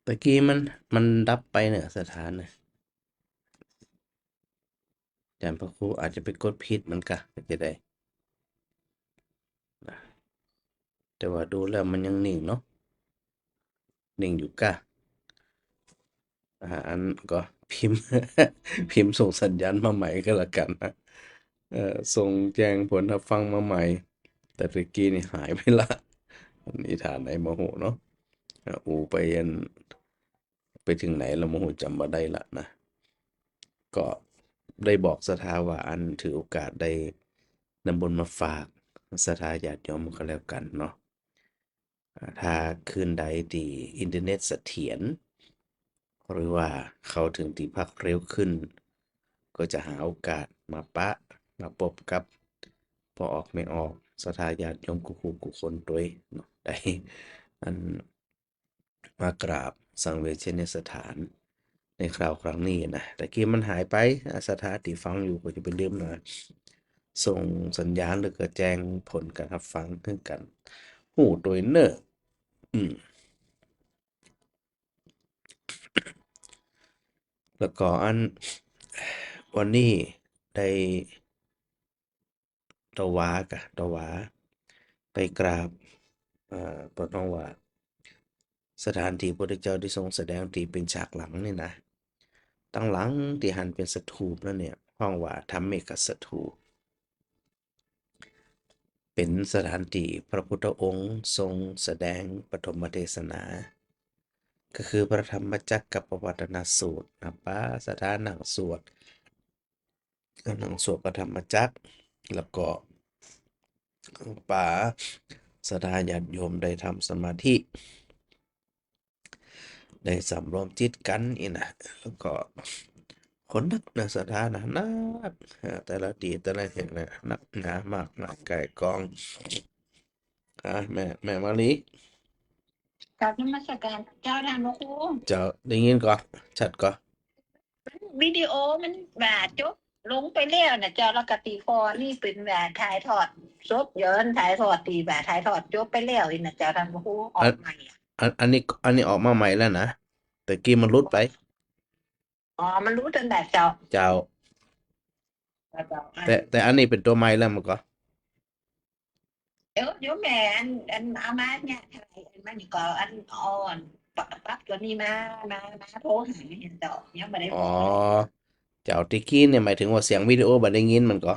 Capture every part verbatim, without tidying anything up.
ตะกี้มัน มันดับไปเนี่ย ศรัทธาเนี่ย อาจ๋ารย์พระครูอาจจะไปกดผิดมันกะ ก็จะได้นะ แต่ว่าดูแล้วมันยังนิ่งเนาะ นิ่งอยู่กะ อ่า อันก็พิมพ์ พิมพ์ส่งสัญญาณมาใหม่ก็แล้วกั๋นนะ เอ่อ ส่งแจ้งผลฮับฟังมาใหม่ แต่ตะกี้นี่หายไปละ อันนี้ฐานไหนบ่ฮู้เนาะ อ่า อูไปอัน ไปเถิงไหนละบ่ฮู้ จ๋ำบ่ได้ละนะ ก็ได้บอกศรัทธาว่าอันถือโอกาสได้นำบุญมาฝากศรัทธาญาติโยมก็แล้วกั๋นเนาะ อ่า ถ้าคืนใดตี้อินเทอร์เน็ตเสถียร หรือว่าเข้าเถิงตี้พักเร็วขึ้น ก็จะหาโอกาสมาปะ มาปบกับป้อออกแม่ออก ศรัทธาญาติโยมกู้ กู้ กู้คนตวยเนาะ ได้ อัน มากราบสังเวชนียสถานในคราวครั้งนี้นะ ตะกี้มันหายไป อ่า ศรัทธาตี้ฟังอยู่ก็จะไปลืมนะ ส่งสัญญาณหรือก็แจ้งผลก๋านฮับฟังหื้อกั๋นฮู้ตวยเน่อ อืม แล้วก็อัน วันนี้ได้ ตะวากะ ตะวา ไปกราบ เอ่อ เปิ้นฮ้องว่า สถานตี้พระพุทธเจ้าได้ทรงแสดงตี้เป๋นฉากหลังนี่นะ ตังหลังตี้หันเป๋นสถูปนั่นเนี่ย ฮ้องว่าธรรมเมกสถูป เป๋นสถานตี้พระพุทธองค์ทรงแสดงปฐมเทศนา ก็คือพระธรรมจักรกัปปวัตตนสูตรนะ ปาศรัทธานั่งสวด ก็นั่งสวดพระธรรมจักร แล้วก็ปาศรัทธาญาติโยมได้ทำสมาธิ ได้สำรวมจิตกั๋นอี้นะ แล้วก็คนนักนะ ศรัทธานะ นัก อ่า แต่ละตี้แต่ละแห่งนะ นักหนามากมายก่ายกอง อ่า แม่ แม่มาลี กราบนมัสการเจ้าท่านพระครู เจ้า ได้ยินก่อ ชัดก่อ วิดีโอมันว่าจบลงไปแล้วนะเจ้า แล้วก็ตี้ก่อนนี่เป๋นว่าถ่ายทอดสด ย้อนถ่ายทอดตี้ว่าถ่ายทอดจบไปแล้วอี้นะเจ้าท่านพระครู ออกใหม่อะ อัน อันนี้ อันนี้ออกมาใหม่แล้วนะ ตะกี้มันหลุดไป อ๋อ มันหลุดตั้งแต่เจ้า เจ้า เจ้า เจ้า อัน แต่ แต่อันนี้เป๋นตั๋วใหม่แล้วมันก็ เดี๋ยว เดี๋ยวแม่อัน อันเอามาเนี่ย ถ่ายอันมันนี่ก็อันอ่อน ปรับ ปรับตั๋วนี้มา มา มาโทรหาเห็นเจ้า ยังบ่ได้บอก อ๋อ เจ้า ตะกี้เนี่ยหมายถึงว่าเสียงวิดีโอบ่ได้ยินมันก็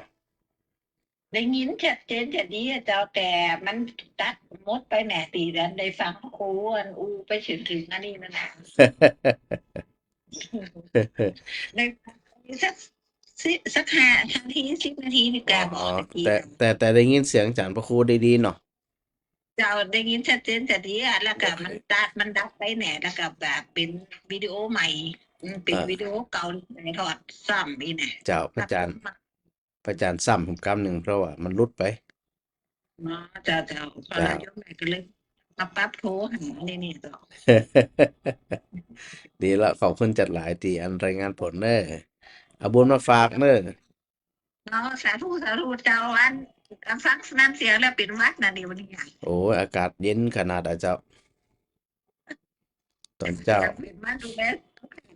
ได้ยินชัดเจนชัดดีอะเจ้า แต่มันตัดหมดไปแหม ตี้อันได้ฟังครูอันอู้ไปเถิง เถิงอันนี้นั่นนะ ได้สัก สิ สักห้านาที สิบนาทีนี่กะ อ๋อ บอกตะกี้ แต่ แต่ แต่ได้ยินเสียงอาจ๋ารย์พระครูดีๆ เนาะ เจ้า ได้ยินชัดเจนชัดดีอะ แล้วก็ โอเค มันตัด มันดับไปแหม แล้วก็แบบเป๋นวิดีโอใหม่ อืม เป๋น อ่า วิดีโอเก่า ถ่ายทอดซ้ำอี้นะ เจ้า พระอาจ๋ารย์ ตัดลงมา พระอาจ๋ารย์ซ้ำผมกำนึ่ง เพราะว่ามันหลุดไป อ๋อ เจ้า เจ้า พอ เจ้า แล้วโยมแม่ก็เลยมาปรับโทรหานี่ นี่เจ้า ดีละ ขอบคุณจ๊าดหลายตี้อันรายงานผลเน่อ เอาบุญมาฝากเน่อ อ๋อ สาธุ สาธุเจ้า อัน อันฟังน้ำเสียงแล้วเป๋นหวัดนะนี่วันนี้อะ โอ้ย อากาศเย็นขนาดอะเจ้า ต๋อนเจ๊า อยากเป๋นหวัดดูแล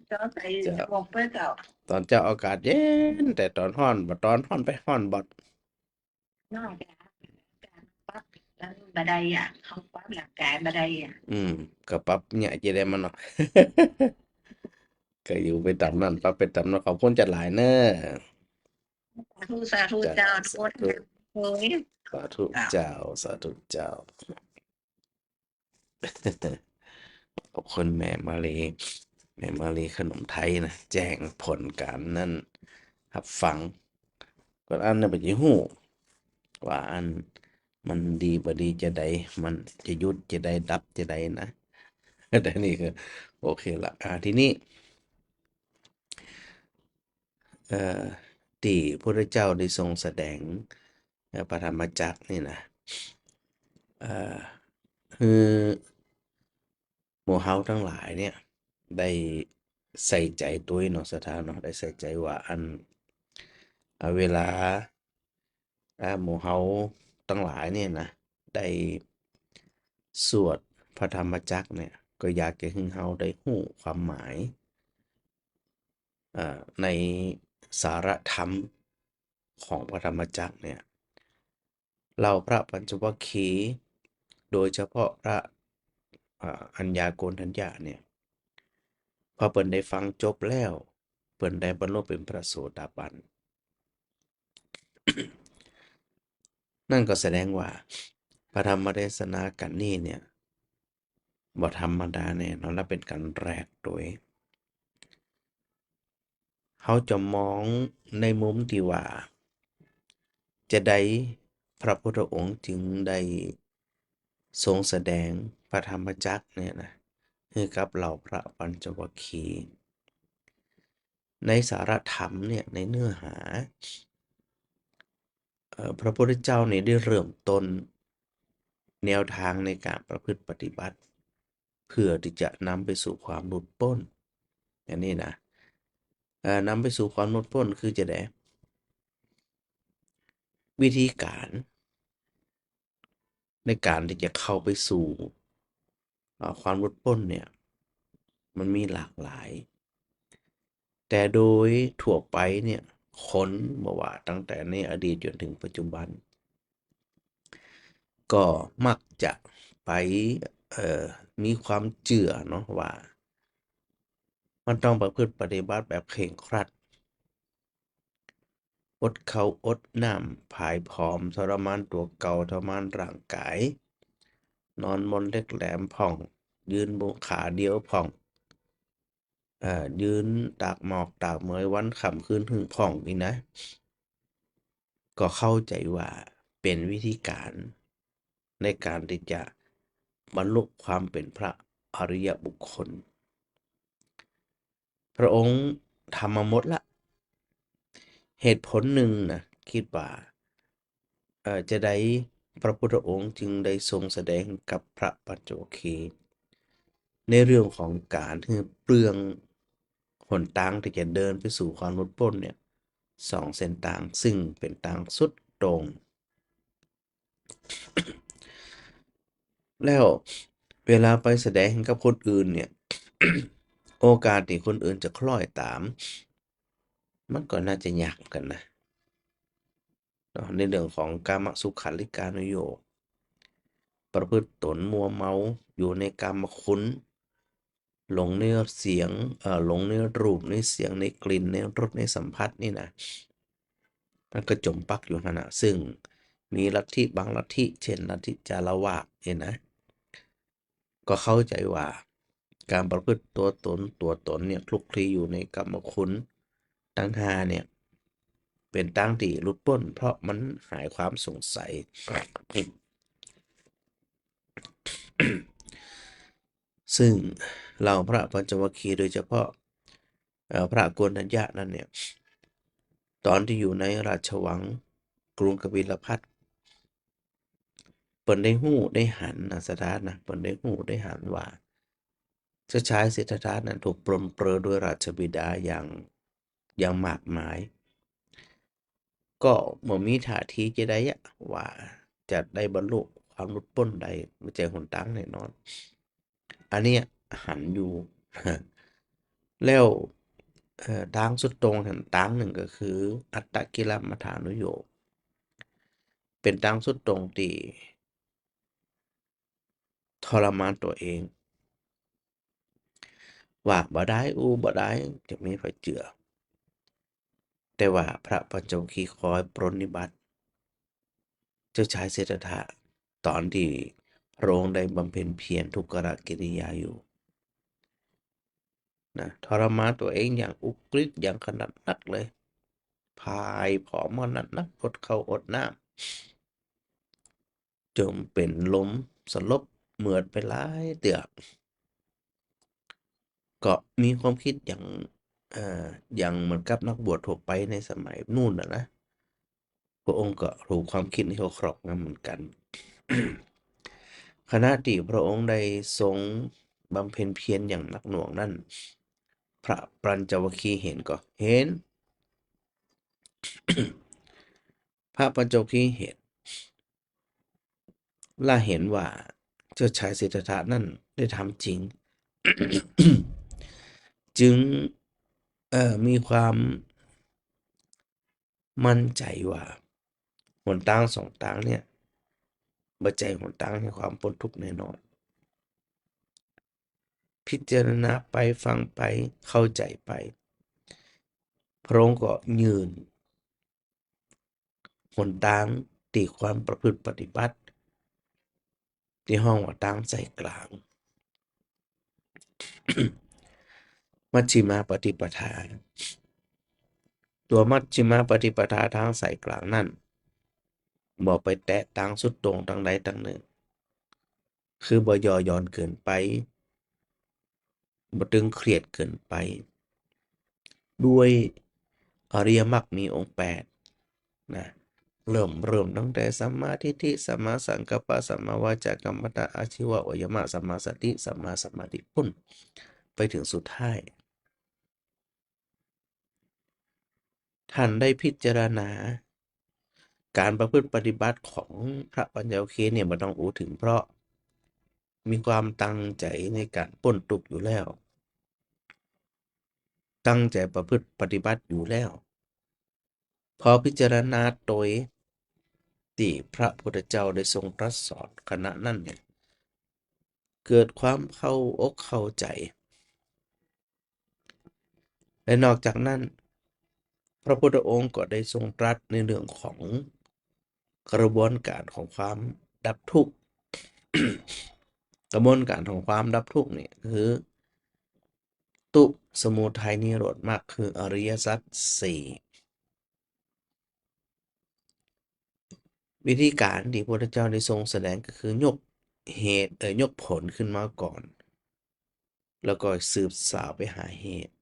เจ้า ใส่ เจ้า หมวกเปิ้นเจ้า ต๋อนเจ๊าอากาศเย็น แต่ต๋อนฮ้อนบ่ ต๋อนฮ้อนไปฮ้อนบ่ นอกจากการปรับร่างบ่ได้อะ เขาปรับร่างกายบ่ได้อะ อืม ก็ปรับเนี่ยจะได้มันเนาะ ก็อยู่ไปต๋ามนั้น ปรับไปต๋ามนั้น ขอบคุณจ๊าดหลายเน่อ สาธุ สาธุ เจ้า เจ้า อนุโมทนา สาธุ โอ้ย สาธุ เจ้า เจ้า สาธุเจ้า ขอบคุณแม่มาลี แม่มาลีขนมไทยนะ แจ้งผลก๋านนั้น ฮับฟัง ก่อนอันนั้นบ่ได้ฮู้ ว่าอันมันดีบ่ดีจะใด มันจะหยุดจะใด ดับจะใดนะ แต่นี่ก็โอเคละ อ่า ทีนี้ เอ่อ ตี้พระพุทธเจ้าได้ทรงแสดง เอ่อ พระธรรมจักรนี่นะ เอ่อ หื้อหมู่เฮาตังหลายเนี่ย ได้ใส่ใจ๋ตวยเนาะ ศรัทธาเนาะ ได้ใส่ใจ๋ว่าอัน อ่า เวลา อ่า หมู่เฮาตังหลายเนี่ยนะ ได้สวดพระธรรมจักรเนี่ย ก็อยากจะหื้อเฮาได้ฮู้ความหมาย เอ่อ ในสาระธรรมของพระธรรมจักรเนี่ย เหล่าพระปัญจวัคคีย์ โดยเฉพาะพระ เอ่อ อัญญาโกณฑัญญะเนี่ย พอเปิ้นได้ฟังจบแล้ว เปิ้นได้บรรลุเป็นพระโสดาบัน นั่นก็แสดงว่าพระธรรมเทศนากัณฑ์นี้เนี่ย บ่ธรรมดาแน่นอน และเป๋นก๋านแรกโตย เฮาจะมองในมุมตี้ว่า จะใดพระพุทธองค์จึงได้ทรงแสดงพระธรรมจักรเนี่ยนะ หื้อกับเหล่าพระปัญจวัคคีย์ ในสาระธรรมเนี่ย ในเนื้อหา เอ่อ พระพุทธเจ้าเนี่ยได้เริ่มต้นแนวทางในก๋านประพฤติปฏิบัติ เพื่อตี้จะนำไปสู่ความหลุดป๊น อันนี้นะ เอ่อ นำไปสู่ความหลุดป๊นคือจะใด วิธีก๋าน ในก๋านตี้จะเข้าไปสู่ เอ่อ ความหลุดป๊นเนี่ย มันมีหลากหลาย แต่โดยทั่วไปเนี่ย คน บ่ว่าตั้งแต่ในอดีตจ๋นเถิงปัจจุบัน ก็มักจะไป เอ่อ มีความเจื้อเนาะว่า มันต้องประพฤติปฏิบัติแบบเคร่งครัด อดข้าวอดน้ำ ผายผอม ทรมานตั๋วเก่า ทรมานร่างก๋าย นอนบนเหล็กแหลมพ่อง ยืนบนขาเดียวพ่อง เอ่อ ยืนตากหมอกตากเหมยวันค่ำคืนฮุ่งพ่องนี่นะ ก็เข้าใจ๋ว่าเป๋นวิธีก๋านในก๋านตี้จะบรรลุความเป๋นพระอริยบุคคล พระองค์ทำมาหมดละ เหตุผลนึ่งนะ กึ๊ดว่า เอ่อ จะใดพระพุทธองค์จึงได้ทรงแสดงกับพระปัญจวัคคีย์ ในเรื่องของก๋านหื้อเปลื้องหนตางตี้จะเดินไปสู่ความหลุดป๊นเนี่ย สองเส้นตาง ซึ่งเป๋นตางสุดโต่ง แล้วเวลาไปแสดงกับคนอื่นเนี่ย โอกาสตี้คนอื่นจะคล้อยต๋าม มันก็น่าจะยากกั๋นนะ เนาะ ในเรื่องของกามสุขัลลิกานุโยค ประพฤติต๋นมัวเมาอยู่ในกามคุณ หลงในเสียง เอ่อ หลงในรูป ในเสียง ในกลิ่น ในรส ในสัมผัสนี่นะ มันก็จ๋มปักอยู่หั้นนะ ซึ่งมีลัทธิบางลัทธิ เช่น ลัทธิจารวากเนี่ยนะ ก็เข้าใจ๋ว่าก๋านประพฤติตั๋วต๋น ตั๋วต๋นเนี่ย คลุกคลีอยู่ในกามคุณตังห้าเนี่ย เป๋นตางตี้หลุดป๊น เพราะมันหายความสงสัย ซึ่งเหล่าพระปัญจวัคคีย์ โดยเฉพาะ เอ่อ พระโกณฑัญญะนั้นเนี่ย ต๋อนตี้อยู่ในราชวังกรุงกบิลพัสดุ์ เปิ้นได้ฮู้ได้หันนะ ศรัทธานะ เปิ้นได้ฮู้ได้หันว่า เจ้าชายสิทธัตถะนั้นถูกปรนเปรอโดยราชบิดาอย่าง อย่างมากมาย ก็บ่มีท่าทีจะใดอะ ว่าจะได้บรรลุความหลุดป๊นได้ บ่ใจ้หนตางแน่นอน อันเนี้ยหันอยู่ แล้ว เอ่อ ตางสุดโต่งหั้นตางนึ่งก็คือ อัตตกิลมัฏฐานุโยค เป๋นตางสุดโต่งตี้ทรมานตั๋วเอง ว่าบ่ได้ อู้บ่ได้ จะมีใผเจื้อ แต่ว่าพระปัญจวัคคีย์คอยปรนนิบัติเจ้าชายสิทธัตถะ ต๋อนตี้พระองค์ได้บำเพ็ญเพียรทุกรกิริยาอยู่ นะ ทรมานตั๋วเองอย่างอุกฤษ อย่างขนาดนักเลย ผายผอมขนาดนัก อดข้าวอดน้ำ จ๋นเป๋นลมสลบเหมือดไปหลายเตื้อ ก็มีความกึ๊ดอย่าง เอ่อ อย่างเหมือนกับนักบวชทั่วไปในสมัยนู่นน่ะนะ พระองค์ก็ถูกความกึ๊ดนี้เข้าครอบงำเหมือนกั๋น ขณะตี้พระองค์ได้ทรงบำเพ็ญเพียรอย่างหนักหน่วงนั้น พระปัญจวัคคีย์เห็นก่อ เห็น พระปัญจวัคคีย์เห็น และเห็นว่าเจ้าชายสิทธัตถะนั้นได้ทำจริง จึง เอ่อ มีความมั่นใจ๋ว่า หนตางสองตางเนี่ย บ่ใจ้หนตางแห่งความป๊นตุ๊กข์แน่นอน พิจารณาไป ฟังไป เข้าใจ๋ไป พระองค์ก็ยื่น หนตางตี้ควรประพฤติปฏิบัติ ตี้ฮ้องว่าตางสายกลาง มัชฌิมาปฏิปทา ตั๋วมัชฌิมาปฏิปทาตางสายกลางนั้น บ่ไปแตะตางสุดโต่งตางใดตางนึ่ง คือบ่ย่อหย่อนเกินไป บ่ตึงเครียดเกินไป ด้วยอริยมรรคมีองค์แปดนะ เริ่ม เริ่มตั้งแต่สัมมาทิฏฐิ สัมมาสังกัปปะ สัมมาวาจากัมมันตะ อาชีวะ วายามะ สัมมาสติ สัมมาสมาธิปุ้น ไปเถิงสุดท้าย ท่านได้พิจารณา ก๋านประพฤติปฏิบัติของพระปัญจวัคคีย์เนี่ยบ่ต้องอู้เถิง เพราะมีความตั้งใจ๋ในก๋านป๊นตุ๊กข์อยู่แล้ว ตั้งใจ๋ประพฤติปฏิบัติอยู่แล้ว พอพิจารณาโตยตี้พระพุทธเจ้าได้ทรงตรัสสอนขณะนั้นเนี่ย เกิดความเข้าอกเข้าใจ๋ และนอกจากนั้น พระพุทธองค์ก็ได้ทรงตรัสในเรื่องของกระบวนการของความดับทุกข์ กระบวนการของความดับทุกข์เนี่ยคือ ตุ๊กข์ สมุทัย นิโรธ มรรค คืออริยสัจสี่ วิธีก๋านตี้พระพุทธเจ้าได้ทรงแสดงก็คือยกเหตุ เอ่อ ยกผลขึ้นมาก่อน แล้วก็สืบสาวไปหาเหตุ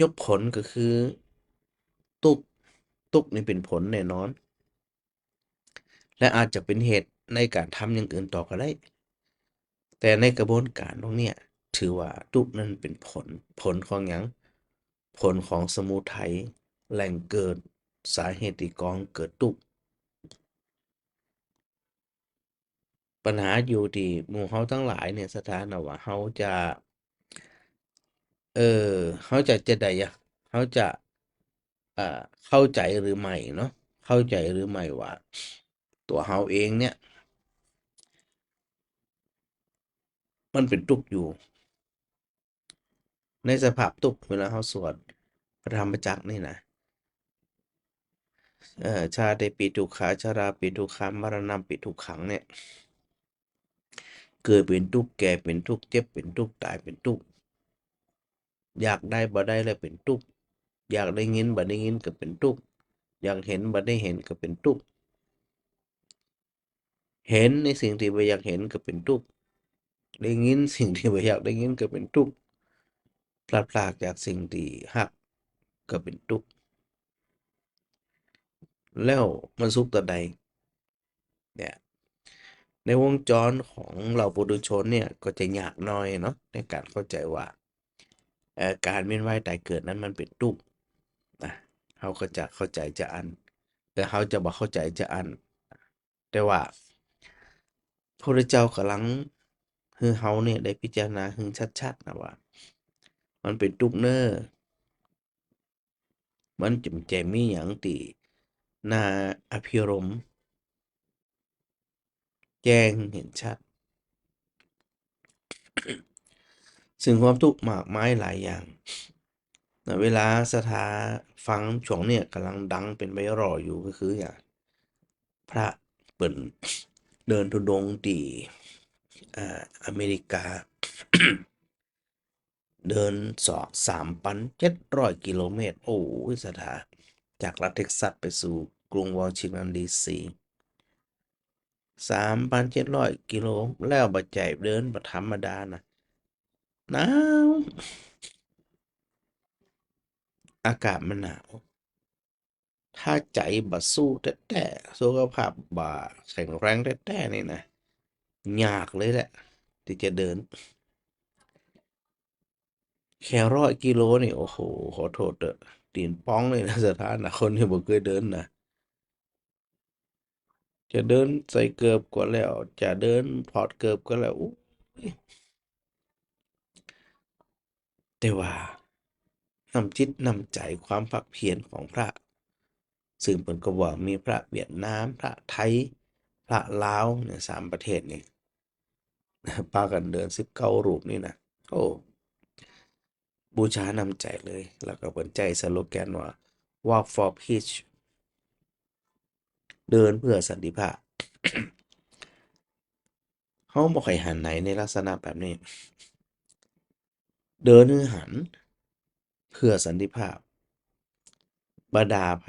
ยกผลก็คือตุ๊กข์ ตุ๊กข์นี่เป๋นผลแน่นอน และอาจจะเป๋นเหตุในก๋านทำอย่างอื่นต่อก็ได้ แต่ในกระบวนการตรงเนี้ย ถือว่าตุ๊กข์นั้นเป๋นผล ผลของหยัง ผลของสมุทัย แหล่งเกิด สาเหตุตี้ก่อเกิดตุ๊กข์ ปัญหาอยู่ตี้หมู่เฮาตังหลายเนี่ย ศรัทธานะ ว่าเฮาจะ เออ เฮาจะ จะใดอะ เฮาจะ เอ่อ เข้าใจ๋หรือไม่เนาะ เข้าใจ๋หรือไม่ว่า ตั๋วเฮาเองเนี่ย มันเป๋นตุ๊กข์อยู่ ในสภาพตุ๊กข์ เวลาเฮาสวดพระธรรมจักรนี่นะ เอ่อ ชาติปิ ทุกขา ชราปิ ทุกขา มรณัมปิ ทุกขัง เนี่ย เกิดเป๋นตุ๊กข์ แก่เป๋นตุ๊กข์ เจ็บเป๋นตุ๊กข์ ต๋ายเป๋นตุ๊กข์ อยากได้บ่ได้แล้วเป๋นตุ๊กข์ อยากได้ยินบ่ได้ยินก็เป๋นตุ๊กข์ อยากเห็นบ่ได้เห็นก็เป๋นตุ๊กข์ เห็นในสิ่งตี้บ่อยากเห็นก็เป๋นตุ๊กข์ ได้ยินสิ่งตี้บ่อยากได้ยินก็เป๋นตุ๊กข์ พลัดพรากจากสิ่งตี้ฮักก็เป๋นตุ๊กข์ แล้วมันสุขต๋อนใด เนี่ย ในวงจรของเหล่าปุถุชนเนี่ยก็จะยากหน้อยเนาะ ในก๋านเข้าใจ๋ว่า เอ่อ ก๋านเวียนว่ายต๋ายเกิดนั้นมันเป๋นตุ๊กข์นะ เฮาก็จะเข้าใจ๋จาอั้น เออ เฮาจะบ่เข้าใจ๋จาอั้น แต่ว่าพระพุทธเจ้าก่ำลังหื้อเฮาเนี่ยได้พิจารณาหื้อชัดๆ นะว่า มันเป๋นตุ๊กข์เน้อ มันจะ จะมีหยังตี้น่าอภิรมย์ แจ้งเห็นชัด ซึ่งความตุ๊กข์มากมายหลายอย่างนะ เวลาศรัทธาฟังช่วงเนี่ยก่ำลังดังเป๋นไวรัลอยู่ก็คืออย่าง พระเปิ้นเดินธุดงค์ตี้ อ่า อเมริกา เดินสอง สามปันเจ็ดร้อยกิโลเมตร โอ้ย ศรัทธา จากรัฐเท็กซัสไปสู่กรุงวอชิงตัน ดีซี สามปันเจ็ดร้อยกิโล แล้วบ่ใจ้เดินแบบธรรมดานะ หนาว อากาศมันหนาว ถ้าใจ๋บ่สู้แต๊ๆ สุขภาพบ่แข็งแรงแต๊ๆ นี่นะ ยากเลยแหละ ตี้จะเดิน แค่ร้อยกิโลนี่ โอ้โห ขอโต้ษเต๊อะ ตี๋นป๋องเลยนะ ศรัทธานะ คนตี้บ่เกยเดินนะ จะเดินใส่เกิบก็แล้ว จะเดินถอดเกิบก็แล้ว อุ๊ย แต่ว่าน้ำจิตน้ำใจ๋ความภาคเพียรของพระ ซึ่งเปิ้นก็ว่ามีพระเวียดนาม พระไทย พระลาวเนี่ย สามประเทศนี่ ปากั๋นเดินสิบเก้ารูปนี่นะ โอ้ บูชาน้ำใจ๋เลย แล้วก็เปิ้นใจ๊สโลแกนว่า Walk for Peace เดินเพื่อสันติภาพ เฮาบ่ค่อยหันไหนในลักษณะแบบนี้ เดินหื้อหันเพื่อสันติภาพ บ่ด่าใผ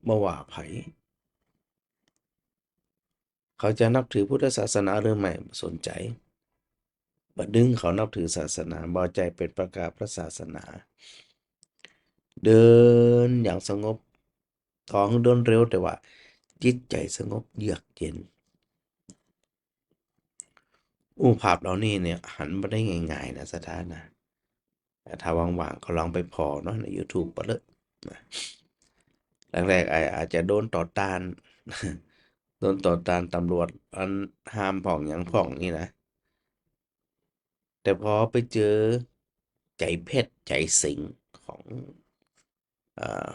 บ่ว่าใผ เขาจะนับถือพุทธศาสนาหรือไม่ บ่สนใจ๋ บ่ดึงเขานับถือศาสนา บ่ใจ้เป๋นประกาศพระศาสนา เดินอย่างสงบ ต่อหื้อเดินเร็ว แต่ว่าจิตใจ๋สงบเยือกเย็น อู้ ภาพเหล่านี้เนี่ยหันบ่ได้ง่ายๆ นะ ศรัทธานะ แต่ถ้าว่างๆ ก็ลองไปผ่อเนาะ ในยูทูบเป๋นเลิศนะ แรกๆ อาจ อาจจะโดนต่อต้าน โดนต่อต้านตำรวจ อันห้ามพ่องหยังพ่องนี่นะ แต่พอไปเจอใจ๋เพชรใจ๋สิงห์ของ อ่า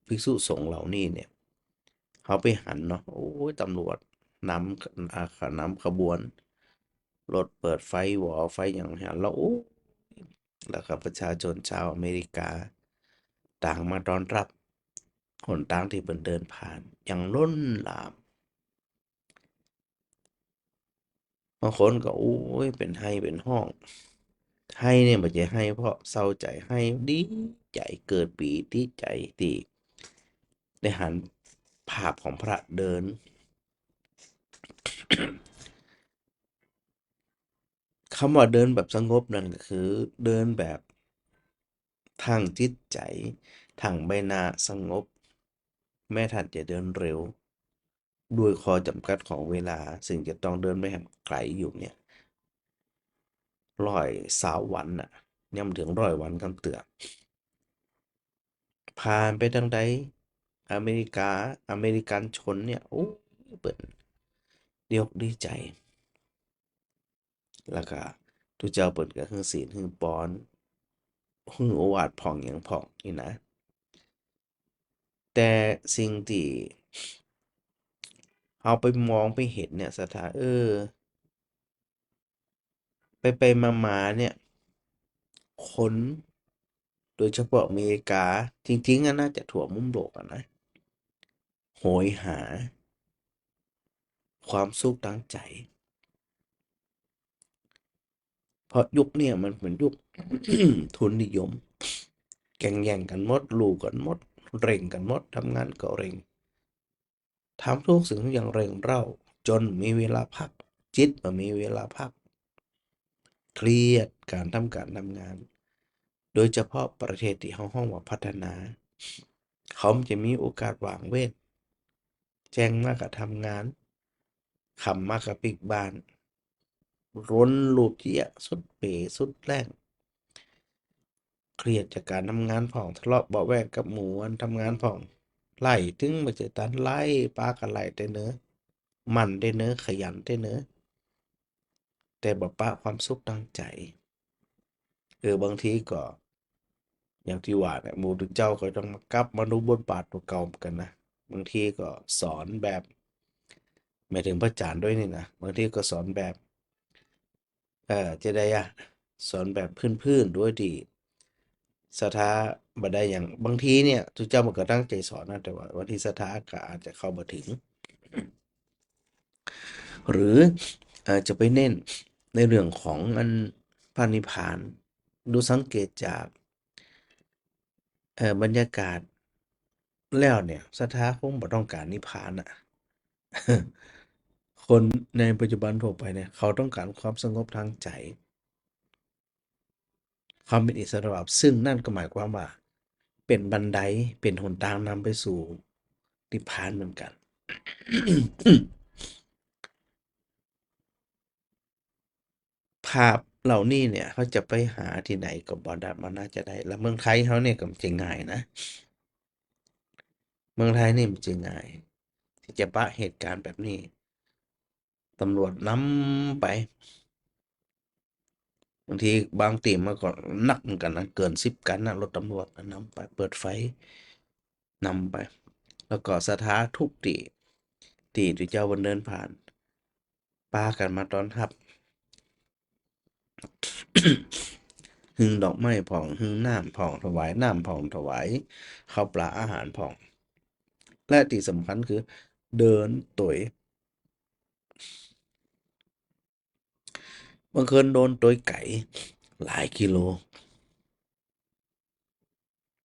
ภิกษุสงฆ์เหล่านี้เนี่ย เฮาไปหันเนาะ โอ้ย ตำรวจนำ อ่า นำขบวน รถเปิดไฟหวอไฟหยังหันแล้ว โอ้ย แล้วก็ประชาชนชาวอเมริกา ต่างมาต้อนรับ หนตางตี้เปิ้นเดินผ่าน อย่างล้นหลาม บางคนก็ โอ้ย เป๋นไห้เป๋นฮ้อง ไห้เนี่ยบ่ใจ้ไห้เพราะเศร้าใจ๋ ไห้ดีใจ๋ เกิดปีติใจ๋ตี้ได้หันภาพของพระเดิน กำว่าเดินแบบสงบนั่นก็คือเดินแบบ ทั้งจิตใจ๋ ทั้งใบหน้าสงบ แม้ท่านจะเดินเร็ว ด้วยข้อจ๋ำกัดของเวลา ซึ่งจะต้องเดินไปแหมไก๋อยู่เนี่ย ร้อยซาววันน่ะ ยังบ่เถิงร้อยวันกำเตื้อ ผ่านไปตางใด อเมริกา อเมริกันชนเนี่ย โอ้ เปิ้นดีอกดีใจ๋ แล้วก็ตุ๊เจ้าเปิ้นก็หื้อศีลหื้อปอน หื้อโอวาทพ่องหยังพ่องนี่นะ แต่สิ่งตี้เฮาไปมองไปหันเนี่ย ศรัทธา เออ ไปๆ มาๆ เนี่ย คน โดยเฉพาะอเมริกา จริงๆ อะ น่าจะทั่วมุมโลกอะนะ โหยหาความสุขตางใจ๋ เพราะยุคเนี่ยมันเป๋นยุค ทุนนิยม แก่งแย่งกั๋นหมด ลู่กั๋นหมด เร่งกั๋นหมด ทำงานก็เร่ง ทำทุกสิ่งทุกอย่างเร่งเร้า จ๋นบ่มีเวลาพัก จิตบ่มีเวลาพัก เครียดก๋านทำก๋านทำงาน โดยเฉพาะประเทศตี้เฮาฮ้องว่าพัฒนา เขาบ่มีโอกาสว่างเว้น แจ้งมาก็ทำงาน ค่ำมาก็ปิ๊กบ้าน รนลูปเยียะสุดเป๋สุดแล้ง เครียดจากก๋านทำงานพ่อง ทะเลาะเบาะแว้งกับหมู่อันทำงานพ่อง ไล่ตึงบ่เจิดตัน ไล่ ปากั๋นไล่แต๊เนอ หมั่นแต๊เนอ ขยันแต๊เนอ แต่บ่ปะความสุขตางใจ๋ เออ บางทีก็ อย่างตี้ว่าเนี่ย หมู่ตุ๊เจ้าก็ต้องมากลับมาดูบทบาทตั๋วเก่าเหมือนกั๋นนะ บางทีก็สอนแบบ หมายเถิงพระอาจ๋ารย์ด้วยนี่นะ บางทีก็สอนแบบ เอ่อ จะใดอะ สอนแบบพื้นๆ โดยตี้ศรัทธาบ่ได้หยัง บางทีเนี่ย ตุ๊เจ้ามันก็ตั้งใจ๋สอนนะ แต่ว่าบางทีศรัทธาก็อาจจะเข้าบ่เถิง หรือ เอ่อ จะไปเน้นในเรื่องของอันพระนิพพาน ดูสังเกตจาก เอ่อ บรรยากาศแล้วเนี่ย ศรัทธาคงบ่ต้องก๋านนิพพานอะ คนในปัจจุบันทั่วไปเนี่ย เขาต้องก๋านความสงบตางใจ๋ ความเป๋นอิสรภาพ ซึ่งนั่นก็หมายความว่า เป๋นบันได เป๋นหนตางนำไปสู่นิพพานเหมือนกั๋น ภาพเหล่านี้เนี่ย เขาจะไปหาตี้ไหนก็บ่ได้ บ่น่าจะได้ แล้วเมืองไทยเฮาเนี่ยก็บ่ใจ้ง่ายนะ เมืองไทยนี่บ่ใจ้ง่าย ตี้จะปะเหตุก๋ารณ์แบบนี้ ตำรวจนำไป บางทีบางตี้มันก็นักเหมือนกั๋นนะ เกินสิบกั๋นนะ รถตำรวจนะ นำไป เปิดไฟ นำไป แล้วก็ศรัทธากู้ตี้ ตี้ตุ๊เจ้าเปิ้นเดินผ่าน ปากั๋นมาต้อนฮับ หื้อดอกไม้พ่อง หื้อน้ำพ่อง ถวายน้ำพ่อง ถวายข้าวปลาอาหารพ่อง และตี้สำคัญคือเดินตวย บางคนเดินตวยไก๋หลายกิโล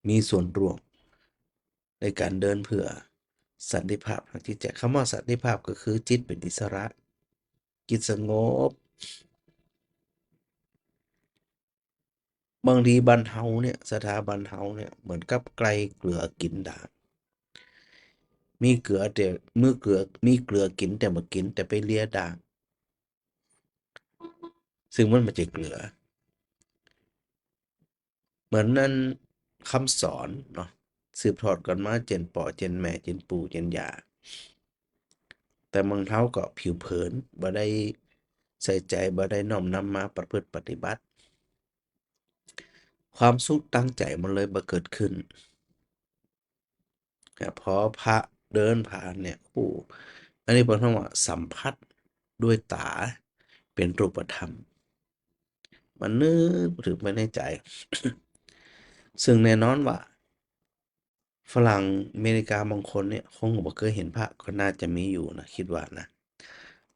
มีส่วนร่วมในก๋านเดินเปื้อสันติภาพทางจิตใจ๋ กำว่าสันติภาพก็คือจิตเป๋นอิสระ จิตสงบ บางทีบ้านเฮาเนี่ย ศรัทธาบ้านเฮาเนี่ย เหมือนกับใก้เกลือกิ๋นด่าง มีเกลือแต่ มีเกลือ มีเกลือกิ๋นแต่บ่กิ๋น แต่ไปเลียด่าง ซึ่งมันบ่ใจ้เกลือ เหมือนนั้นกำสอนเนาะ สืบทอดกั๋นมาเจ่นป้อเจ่นแม่ เจ่นปู่เจ่นย่า แต่บางเฮาก็ผิวเผิน บ่ได้ใส่ใจ๋ บ่ได้น้อมนำมาประพฤติปฏิบัติ ความสุขตางใจ๋มันเลยบ่เกิดขึ้น อ่ะ พอพระเดินผ่านเนี่ย โอ้ อันนี้เปิ้นฮ้องว่าสัมผัสด้วยต๋าเป๋นรูปธรรม มันนึกเถิงไปในใจ๋ ซึ่งแน่นอนว่าฝรั่งอเมริกาบางคนเนี่ย คงบ่เกยหันพระ ก็น่าจะมีอยู่นะ กึ๊ดว่านะ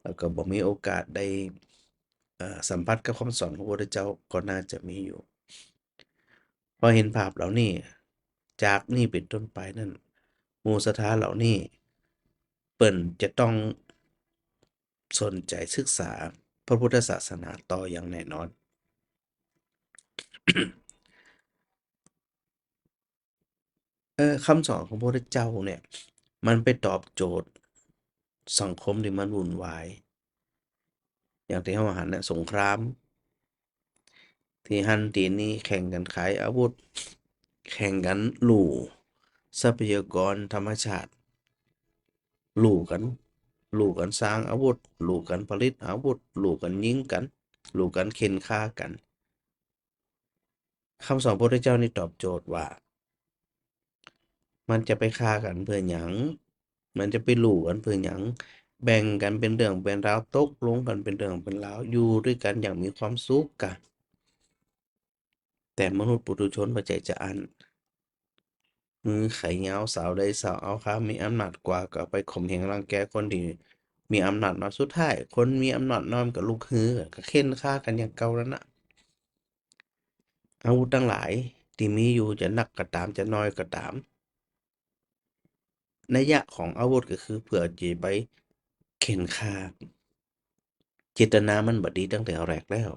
แล้วก็บ่มีโอกาสได้ เอ่อ สัมผัสกับกำสอนของพระพุทธเจ้า ก็น่าจะมีอยู่ พอหันภาพเหล่านี้ จากนี้เป๋นต้นไปนั้น หมู่ศรัทธาเหล่านี้ เปิ้นจะต้องสนใจ๋ศึกษาพระพุทธศาสนาต่ออย่างแน่นอน เอ่อ กำสอนของพระพุทธเจ้าเนี่ย มันไปตอบโจทย์สังคมตี้มันวุ่นวาย อย่างตี้เฮาหันเนี่ย สงคราม ตี้หั้นตี้นี่ แข่งกั๋นขายอาวุธ แข่งกั๋นลู่ทรัพยากรธรรมชาติ ลู่กั๋น ลู่กั๋นสร้างอาวุธ ลู่กั๋นผลิตอาวุธ ลู่กั๋นยิงกั๋น ลู่กั๋นเข่นฆ่ากั๋น กำสอนพระพุทธเจ้านี่ตอบโจทย์ว่า มันจะไปฆ่ากั๋นเปื้อหยัง มันจะไปลู่กั๋นเปื้อหยัง แบ่งกั๋นเป๋นเรื่องเป๋นราว ตกลงกั๋นเป๋นเรื่องเป๋นราว อยู่ตวยกั๋นอย่างมีความสุขกา แต่มนุษย์ปุถุชนบ่ใจ้จาอั้น หื้อใค่ยาวสาวได้สาวเอา ใผมีอำนาจกว่าก็ไปข่มเหงรังแกคนตี้มีอำนาจน้อย สุดท้ายคนมีอำนาจน้อยมันก็ลุกฮือ ก็เข่นฆ่ากั๋นอย่างเก่านั่นน่ะ อาวุธตังหลายตี้มีอยู่จะนักก็ต๋าม จะน้อยก็ต๋าม นัยยะของอาวุธก็คือเปื้อจะไปเข่นฆ่า เจตนามันบ่ดีตั้งแต่แรกแล้ว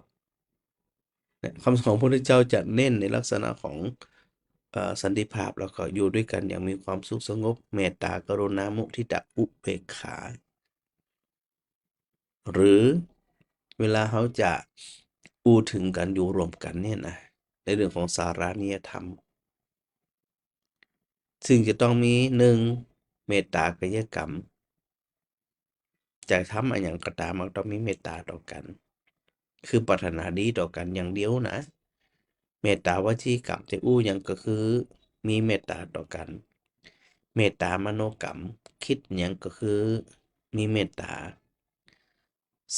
เนี่ย กำสอนของพระพุทธเจ้าจะเน้นในลักษณะของ เอ่อ สันติภาพ แล้วก็อยู่ตวยกั๋นอย่างมีความสุขสงบ เมตตา กรุณา มุทิตา อุเบกขา หรือเวลาเฮาจะอู้เถิงก๋านอยู่ร่วมกั๋นเนี่ยนะ ในเรื่องของสารานิยธรรม ซึ่งจะต้องมี นึ่ง เมตตากายกรรม จะทำอะหยังก็ต๋าม มันต้องมีเมตตาต่อกั๋น คือปรารถนาดีต่อกั๋นอย่างเดียวนะ เมตตาวจีกรรม จะอู้หยังก็คือมีเมตตาต่อกั๋น เมตตามโนกรรม กึ๊ดหยังก็คือมีเมตตา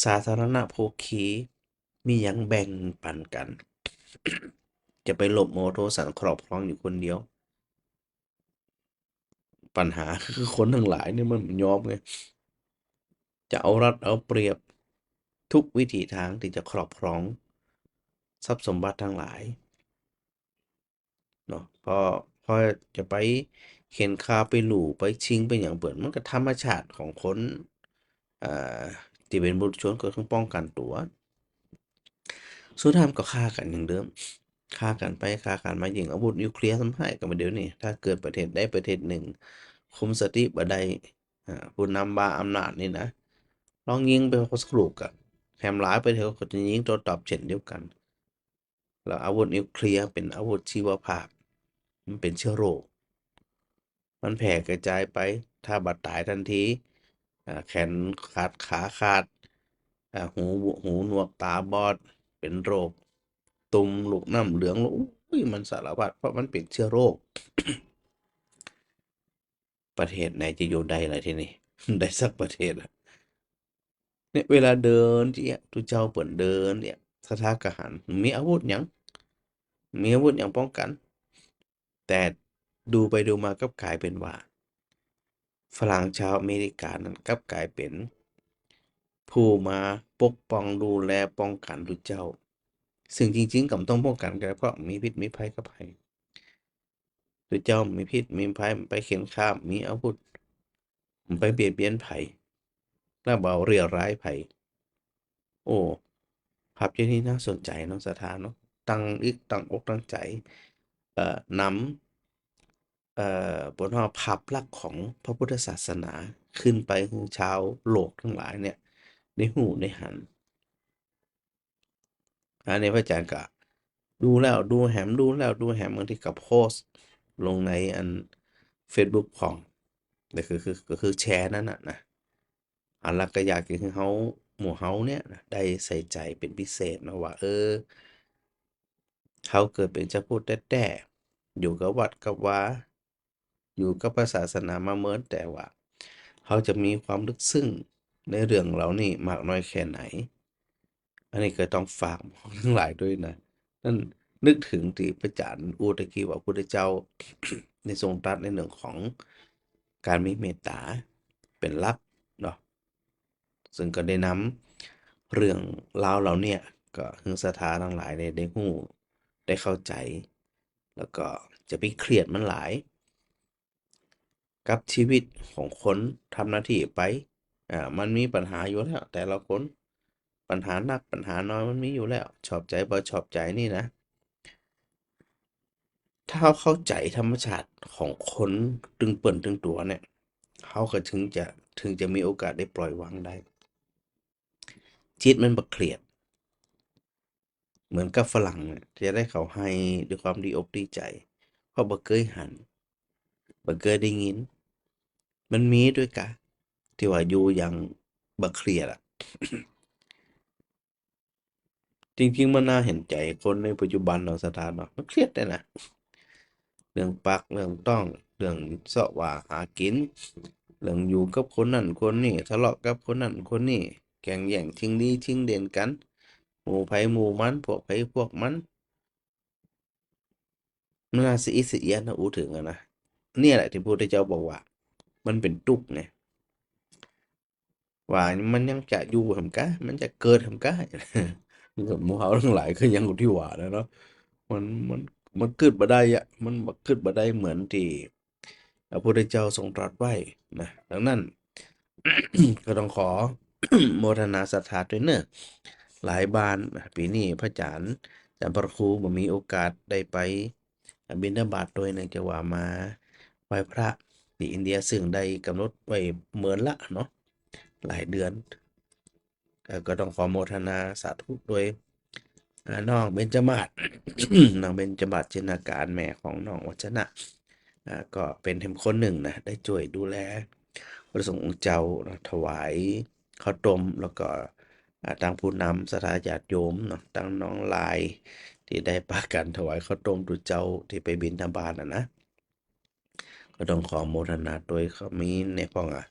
สาธารณโภคี มีหยังแบ่งปั๋นกั๋น จะไปโลภโมโทสันครอบครองอยู่คนเดียว ปัญหาคือคนตังหลายเนี่ยมันบ่ยอมไง จะเอารัดเอาเปรียบทุกวิถีทางตี้จะครอบครองทรัพย์สมบัติตังหลายเนาะ พอ พอจะไปเข่นฆ่า ไปลู่ ไปชิง ไปหยังเปิ้น มันก็ธรรมชาติของคน อ่า ตี้เป๋นปุถุชนก็ต้องป้องกั๋นตั๋ว สุดท้ายมันก็ฆ่ากั๋นอย่างเดิม ฆ่ากั๋นไปฆ่ากั๋นมา ยิ่งอาวุธนิวเคลียร์ซ้ำฮ้ายกั๋นมาเดี๋ยวนี้ ถ้าเกิดประเทศใดประเทศนึ่งคุมสติบ่ได้ อ่า ผู้นำบ้าอำนาจนี่นะ ลองยิงไปสักลูกอะ แถมหลายประเทศก็จะยิงโต้ตอบเช่นเดียวกั๋น แล้วอาวุธนิวเคลียร์เป๋นอาวุธชีวภาพ มันเป๋นเชื้อโรค มันแผ่กระจายไป ถ้าบ่ต๋ายตันที อ่า แขนขาด ขาขาด อ่า หู หูหนวก ต๋าบอด เป๋นโรค ตุ่ม ลูกน้ำเหลือง ลูก อุ้ย มันสารพัด เพราะมันเป๋นเจื้อโรค ประเทศไหนจะอยู่ได้ล่ะทีนี้ ได้สักประเทศอะ เนี่ย เวลาเดินเจียะ ตุ๊เจ้าเปิ้นเดินเนี่ย ศรัทธาก็หัน มีอาวุธหยัง มีอาวุธหยังป้องกั๋น แต่ดูไปดูมากลับก๋ายเป๋นว่า ฝรั่งชาวอเมริกานั้นกลับก๋ายเป๋นผู้มาปกป้องดูแลป้องกั๋นตุ๊เจ้า ซึ่งจริงๆ ก็บ่ต้องป้องกั๋นก็ได้ เพราะมีพิษมีภัยกับใผ ตุ๊เจ้ามีพิษมีภัย บ่ไปเข่นฆ่า มีอาวุธ บ่ไปเบียดเบียนใผ แล้วบ่เรียร้ายใผ โอ้ ภาพเจ้านี้น่าสนใจ๋เนาะ ศรัทธาเนาะ ตั้งอิกตั้งอกตั้งใจ๋ เอ่อ นำ เอ่อ บนว่าภาพลักษณ์ของพระพุทธศาสนาขึ้นไปหื้อชาวโลกตังหลายเนี่ย ได้ฮู้ได้หัน อันนี้พระอาจารย์ก็ดูแล้วดูแหม ดูแล้วดูแหม บางทีก็โพสต์ลงในอันเฟซบุ๊กของ ก็คือ คือ ก็คือแชร์นั้นน่ะนะ อันละก็อยากจะหื้อเฮา หมู่เฮาเนี่ยนะ ได้ใส่ใจ๋เป๋นพิเศษนะว่า เออ เฮาเกิดเป๋นชาวพุทธแต๊ๆ อยู่กับวัดกับวา อยู่กับพระศาสนามาเมิน แต่ว่าเฮาจะมีความลึกซึ้งในเรื่องเหล่านี้มากน้อยแค่ไหน อันนี้ก็ต้องฝากตังหลายตวยนะ นั้นนึกเถิงตี้พระอาจารย์อู้ตะกี้ว่าพุทธเจ้า ได้ทรงตรัสในเรื่องของก๋านมีเมตต๋าเป๋นหลักเนาะ ซึ่งก็ได้นำเรื่องราวเหล่าเนี้ย ก็หื้อศรัทธาตังหลายได้ ได้ฮู้ ได้เข้าใจ๋ แล้วก็จะไปเครียดมันหลาย กับชีวิตของคนทำหน้าตี้ไป อ่า มันมีปัญหาอยู่แล้ว แต่ละคน ปัญหานักปัญหาน้อยมันมีอยู่แล้ว ชอบใจ๋บ่ชอบใจ๋นี่นะ ถ้าเฮาเข้าใจ๋ธรรมชาติของคนตึงเปิ้นตึงตั๋วเนี่ย เฮาก็ถึงจะ ถึงจะมีโอกาสได้ปล่อยวางได้ จิตมันบ่เครียด เหมือนกับฝรั่งเนี่ย จะได้เขาไห้ด้วยความดีอกดีใจ๋ เพราะบ่เกยหัน บ่เกยได้ยิน มันมีตวยกา ตี้ว่าอยู่อย่างบ่เครียดอะ จริงๆ มันน่าหันใจ๋คนในปัจจุบันเนาะ ศรัทธาเนาะ มันเครียดแต๊นะ เรื่องปากเรื่องต๊อง เรื่องเซาะว่าหากิ๋น เรื่องอยู่กับคนนั้นคนนี้ ทะเลาะกับคนนั้นคนนี้ แก่งแย่งชิงดีชิงเด่นกั๋น หมู่ใผหมู่มัน พวกใผพวกมัน มันน่าสะอิดสะเอียนนะ อู้เถิงอะนะ เนี่ยแหละตี้พระพุทธเจ้าบอกว่า มันเป๋นตุ๊กข์ไง ว่ามันยังจะอยู่แหมก๊ะ มันจะเกิดแหมก๊ะ หมู่เฮาตังหลายก็ยังตี้ว่านะเนาะ มัน มัน มันกึ๊ดบ่ได้อะ มันบ่กึ๊ดบ่ได้เหมือนตี้ พระพุทธเจ้าทรงตรัสไว้นะ ดังนั้น ก็ต้องขอ โมทนาศรัทธาตวยเน่อ หลายบ้านนะ ปี๋นี้พระอาจารย์ อาจารย์พระครูบ่มีโอกาสได้ไปบิณฑบาตตวย เนื่องจากว่ามาไหว้พระตี้อินเดีย ซึ่งได้ก๋ำหนดไว้เมินละเนาะ หลายเดือน เอ่อ ก็ต้องขอโมทนาสาธุตวย อ่า น้องเบญจมาศ น้องเบญจมาศ จินนาการ แม่ของน้องวัจนะ อ่า ก็เป๋นแหมคนนึ่งนะ ได้จ้วยดูแลพระสงฆ์องค์เจ้านะ ถวายข้าวต้ม แล้วก็ อ่า ตังผู้นำศรัทธาญาติโยมเนาะ ตังน้องลาย ตี้ได้ปากั๋นถวายข้าวต้มตุ๊เจ้าตี้ไปบิณฑบาตน่ะนะ ก็ต้องขอโมทนาตวย ก็มีในพ่องอะ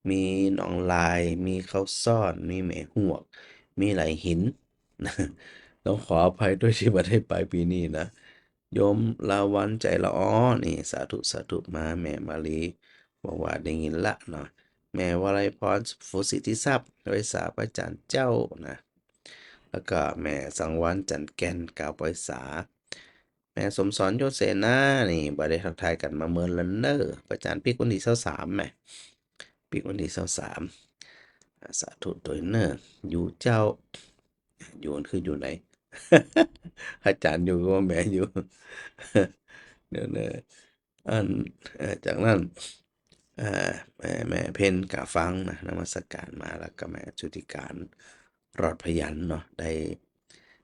มีน้องลาย มีข้าวซ่อน มีแม่ฮวก มีไหลหิน ต้องขออภัยตวยตี้บ่ได้ไปปี๋นี้นะ โยมลาวัณ ใจ๋ละออ นี่ สาธุ สาธุ มา แม่มาลี บอกว่าได้ยินละเนาะ แม่วลัยพร ภูสิทธิทรัพย์ ไหว้สาพระอาจารย์เจ้านะ แล้วก็แม่สังวร จันทร์แก่น กราบไหว้สา แม่สมสร โยเสนา นี่ บ่ได้ทักทายกั๋นมาเมินแล้วเน่อ พระอาจารย์ปิ๊กวันตี้ซาวสาม แหม ปิ๊กวันตี้ซาวสาม อ่า สาธุตวยเน่อ อยู่เจ้า อยู่คืออยู่ไหน อาจารย์อยู่ก็ว่าแม่อยู่ เดี๋ยวเน่อ อัน เอ่อ จากนั้น อ่า แม่ แม่เพ็ญกาฟังนะ นมัสการมา แล้วก็แม่ชุติการ รอดพยัญชนะเนาะ ได้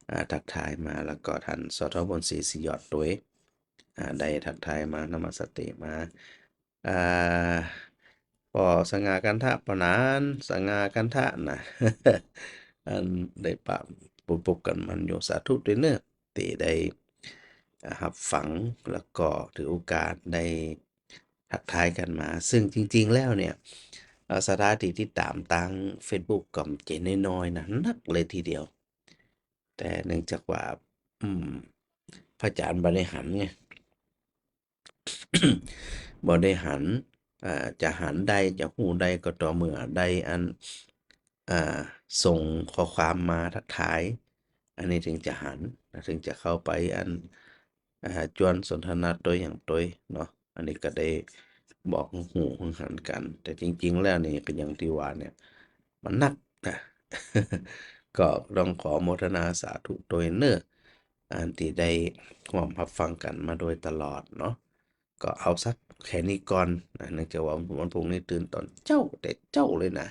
อ่า ทักทายมา แล้วก็ท่าน สท. บุญศรี ศรียอดตวย อ่า ได้ทักทายมา นมัสเตมา อ่า ป้อสง่ากันทะ ป้อหนานสง่ากันทะนะ อันได้ปะ ปะปบกั๋นมันอยู่ สาธุตวยเน่อ ตี้ได้ อ่า ฮับฟัง แล้วก็ถือโอกาสได้ทักทายกั๋นมา ซึ่งจริงๆ แล้วเนี่ย อ่า ศรัทธาตี้ติดต๋ามตางเฟซบุ๊กก็บ่ใจ้น้อยๆ นะ นักเลยทีเดียว แต่เนื่องจากว่า อืม พระอาจารย์บ่ได้หันไง บ่ได้หัน อ่า จะหันได้ จะฮู้ได้ก็ต่อเมื่อได้อัน อ่า ส่งข้อความมาทักทาย อันนี้ถึงจะหันนะ ถึงจะเข้าไปอัน อ่า จวนสนทนาตวยหยังตวยเนาะ อันนี้ก็ได้บอกหื้อฮู้หื้อหันกั๋น แต่จริงๆ แล้วนี่ก็อย่างตี้ว่าเนี่ย มันนักนะ ก็ต้องขอโมทนาสาธุตวยเน่อ อันตี้ได้ฮ่วมฮับฟังกั๋นมาโดยตลอดเนาะ ก็เอาสักแค่นี้ก่อนนะ เนื่องจากว่าวันพรุ่งนี้ตื่นต๋อนเจ๊าแต่เจ๊าเลยนะ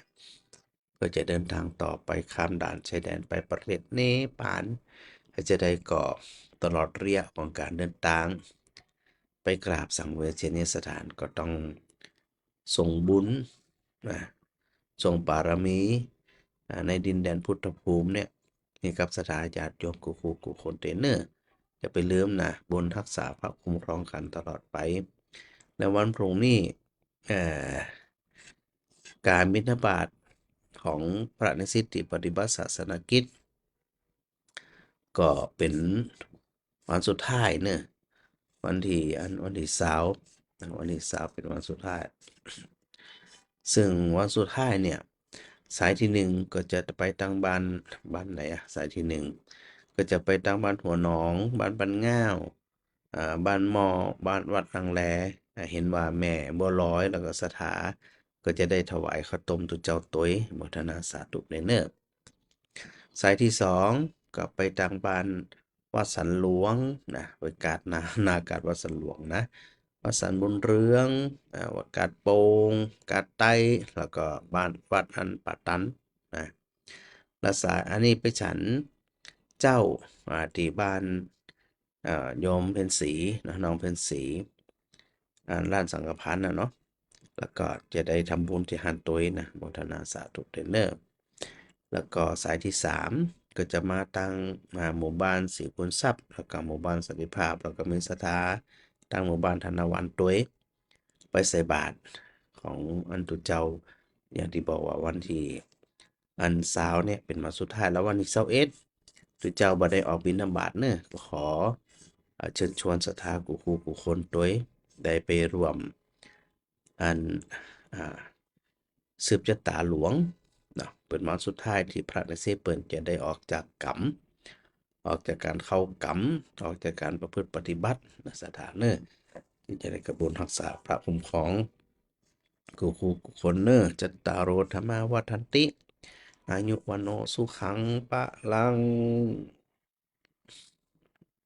เพื่อจะเดินทางต่อไปข้ามด่านชายแดนไปประเทศเนปาล จะได้ก็ตลอดระยะของก๋านเดินตาง ไปกราบสังเวชนียสถานก็ต้องส่งบุญนะ ส่งบารมี อ่า ในดินแดนพุทธภูมิเนี่ย หื้อกับศรัทธาญาติโยมกู้ๆ กู้คนเต๊อะเน่อ อย่าไปลืมนะ บุญฮักษาพระคุ้มครองกั๋นตลอดไป ในวันพรุ่งนี้ เอ่อ ก๋านบิณฑบาตของพระนิสิตตี้ปฏิบัติศาสนกิจ ก็เป๋นวันสุดท้ายเน่อ วันตี้ อัน วันตี้ซาวนะ วันตี้ซาวเป๋นวันสุดท้าย ซึ่งวันสุดท้ายเนี่ย สายตี้นึ่งก็จะไปตางบ้าน บ้านไหนอะ สายตี้นึ่งก็จะไปตางบ้านหัวหนอง บ้านบ้านง่าว อ่า บ้านหม้อ บ้านวัดนางแล อ่า เห็นว่าแม่บัวลอยแล้วก็ศรัทธาก็จะได้ถวายข้าวต้มตุ๊เจ้าตวย โมทนาสาธุเน่อ สายตี้สองก็ไปตางบ้านวัดสันหลวงนะ ไปกาดนา นากาดวัดสันหลวงนะ วัดสันบุญเรือง อ่า วัดกาดโป่ง กาดใต้ แล้วก็บ้านวัดอันป่าตันนะ และสาย อันนี้ไปฉันเจ๊า อ่า ตี้บ้าน อ่า โยมเพ็ญศรีนะ น้องเพ็ญศรี อ่า ร้านสังฆภัณฑ์น่ะเนาะ แล้วก็จะได้ทำบุญตี้หั้นตวยนะ โมทนาสาธุเน่อ แล้วก็สายตี้สามก็จะมาตาง อ่า หมู่บ้านศรีคูณทรัพย์ แล้วก็หมู่บ้านสันติภาพ แล้วก็มีศรัทธาตางหมู่บ้านธนวันตวย ไปใส่บาตรของอันตุ๊เจ้า อย่างตี้บอกว่าวันตี้ อันซาวเนี่ยเป๋นวันสุดท้าย แล้ววันตี้ซาวเอ็ดตุ๊เจ้าบ่ได้ออกบิณฑบาตเน่อ ก็ขอ อ่า เชิญชวนศรัทธากู้ๆ กู้คนตวย ได้ไปร่วมอัน อ่า สืบจะต๋าหลวงเนาะ เป๋นวันสุดท้ายตี้พระนิสิตเปิ้นจะได้ออกจากก๋ำ ออกจากก๋านเข้าก๋ำ ออกจากก๋านประพฤติปฏิบัตินะ ศรัทธาเน่อ ตี้จะได้ก็บุญฮักษาพระคุ้มครองกู้ๆ กู้คนเน่อ จัตตาโร ธัมมา วัฑฒันติ อายุ วัณโณ สุขัง พลัง